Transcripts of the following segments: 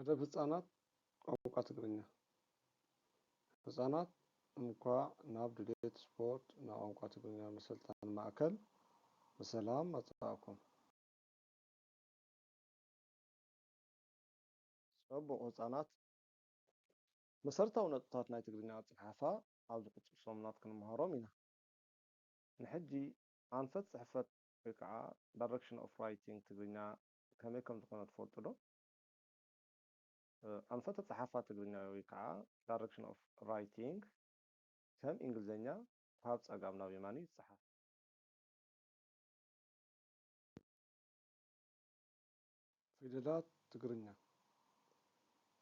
መደብ ህጻናት ቋንቋ ትግርኛ። ህጻናት፣ እንኳዕ ናብ ድሌት ስፖርት ናይ ቋንቋ ትግርኛ መሰልጠኒ ማእከል ብሰላም መጻእኩም። ጽቡቕ ህጻናት፣ መሰረታዊ ነጥብታት ናይ ትግርኛ ኣጸሓሕፋ ኣብ ዝቕጽሉ ሰሙናት ክንመሃሮም ኢና። ንሕጂ ኣንፈት ጽሕፈት ወይ ከዓ direction of writing ትግርኛ ከመይ ከም ዝኾነ ትፈልጡ ዶ? ኣንፈት ኣጸሓሕፋ ትግርኛ ወይ ከዓ direction of writing ከም እንግሊዝኛ ካብ ጸጋም ናብ የማን እዩ ዝጸሓፍ። ፊደላት ትግርኛ።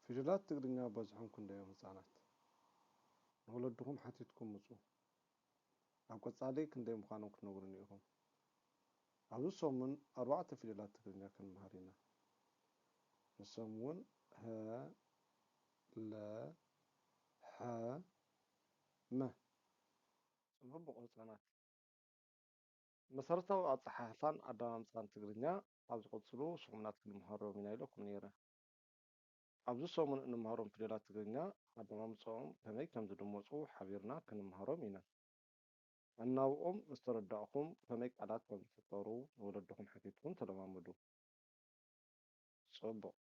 ፊደላት ትግርኛ በዝሖም ክንደይ እዮም ህጻናት? ንወለድኹም ሓቲትኩም ምጹ። ኣብ ቀጻሊ ክንደይ ምዃኖም ክትነግሩኒ ኢኹም። ኣብዚ ሰሙን ኣርባዕተ ፊደላት ትግርኛ ክንመሃር ኢና። ንሶም እውን ሀ፣ ለ፣ ሐ፣ መ። ጽቡቕ ህጻናት። መሰረታዊ ኣጸሓሕፋን ኣደማምጻን ትግርኛ ኣብ ዝቕጽሉ ሰሙናት ክንመሃሮም ኢና ኢለኩም ነይረ። ኣብዚ ሰሙን እንመሃሮም ፊደላት ትግርኛ ኣደማምጽኦም ከመይ ከም ዝድመጹ ሓቢርና ክንመሃሮም ኢና። ኣናብኦም ምስ ተረዳእኹም ከመይ ቃላት ከም ዝፍጠሩ ንወለድኹም ሓቲትኩም ተለማመዱ። ጽቡቕ።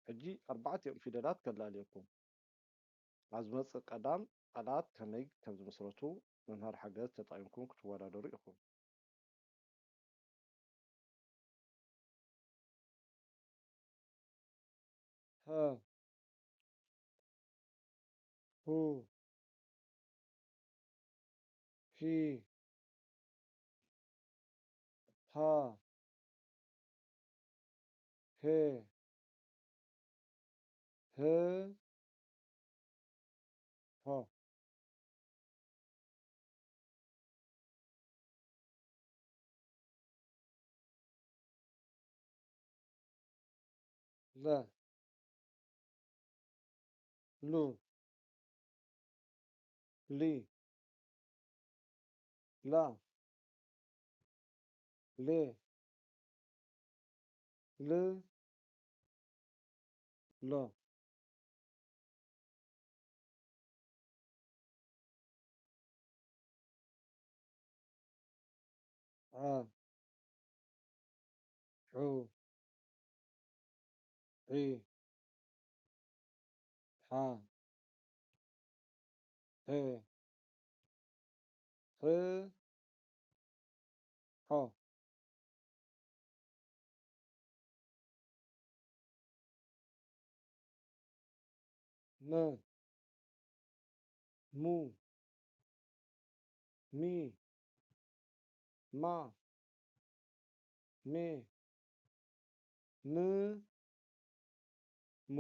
ሕጂ ኣርባዕቲኦም ፊደላት ከላልየኩም። ኣብ ዝመጽእ ቀዳም ቃላት ከመይ ከም ዝምስረቱ መምሃሪ ሓገዝ ተጠቒምኩም ክትወዳደሩ ኢኹም። ሀ፣ ሁ፣ ሂ፣ ሃ፣ ሄ፣ ህ፣ ሆ። ለ፣ ሉ፣ ሊ፣ ላ፣ ሌ፣ ል፣ ሎ። ዐ፣ ሑ፣ ዒ፣ ሓ፣ ሄ፣ ህ፣ ሖ። መ፣ ሙ፣ ሚ፣ ማ፣ ሜ፣ ም፣ ሞ።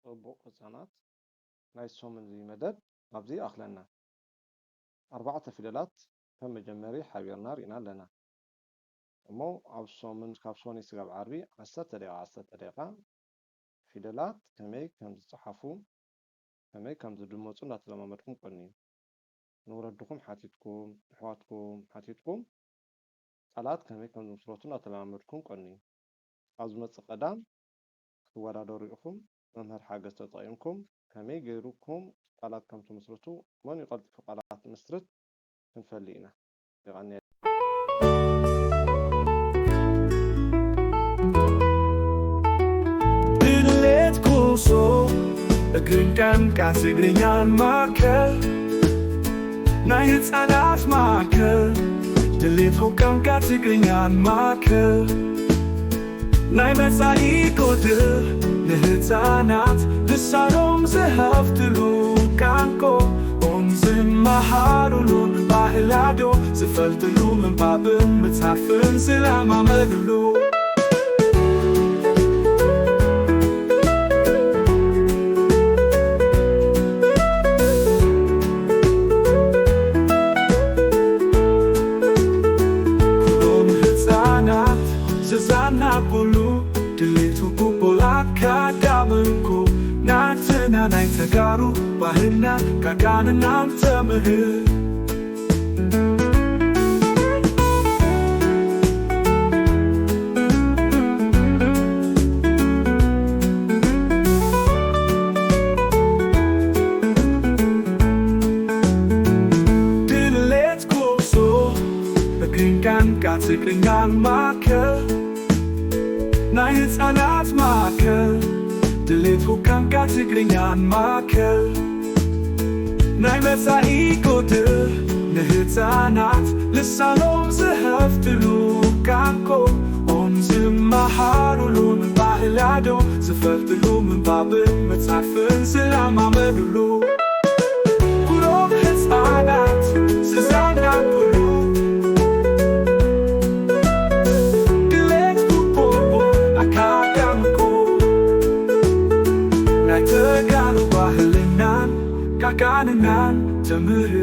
ጽቡቕ ህጻናት፣ ናይ ሰሙን እዚ መደብ ኣብዚ ይኣኽለና። ኣርባዕተ ፊደላት ከም መጀመሪ ሓቢርና ርኢና ኣለና። እሞ ኣብ ሰሙን ካብ ሰኑይ ስጋብ ዓርቢ ዓሰርተ ደቂቓ ዓሰርተ ደቂቓ ፊደላት ከመይ ከም ዝጸሓፉ ከመይ ከም ዝድመጹ እንዳተለማመድኩም ቀንዩ። ንወለድኹም ሓቲትኩም፣ ንኣሕዋትኩም ሓቲትኩም ቃላት ከመይ ከም ዝምስረቱ እንዳተለማመድኩም ቀንዩ። ኣብ ዝመጽእ ቀዳም ክትወዳደሩ ኢኹም። መምህር ሓገዝ ተጠቒምኩም ከመይ ገይርኩም ቃላት ከም ትምስርቱ፣ መን እዩ ቀልጢፉ ቃላት ምስርት ክንፈሊ ኢና። የቐንየልና። ድሌት ኩሶ እግርን ቃንቃ ትግርኛን ማከል ናይ ህፃናት ማከል ድሌት ቋንቋ ትግርኛን ማከል ናይ መጻኢ ጎድር ንህፃናት ልሳኖም ዝሃፍትሉ ቃንቆኦም ዝመሃሩሉን ባህላዶ ዝፈልጥሉ ምንባብን ምጽሓፍን ዝለማመድሉ። ኩሎም ህፃናት ዝዛናብሉ ድሌቱ ቁቡል ኣካዳምንኩ ናትና ናይ ተጋሩ ባህልና ካዳንናን ተምህር። ናይ ህፃናት ማእከል ድሌት ሁካንካ ትግርኛን ማእከል ናይ መፃኢ ቁድር ንህፃናት ልሳኖም ዝኸፍትሉ ቃንቆኦም ዝመሃሩሉን ባህላዶ ዝፈልጥሉ ምንባብን መፅሓፍን ዝለማመዱሉ ቁሩብ ህፃናት ዝዛናግዕሉ ድሌት ቁቦቦ ኣካዳምቆ ናይ ተጋሩ ባህልናን ቃቃንናን ትምህር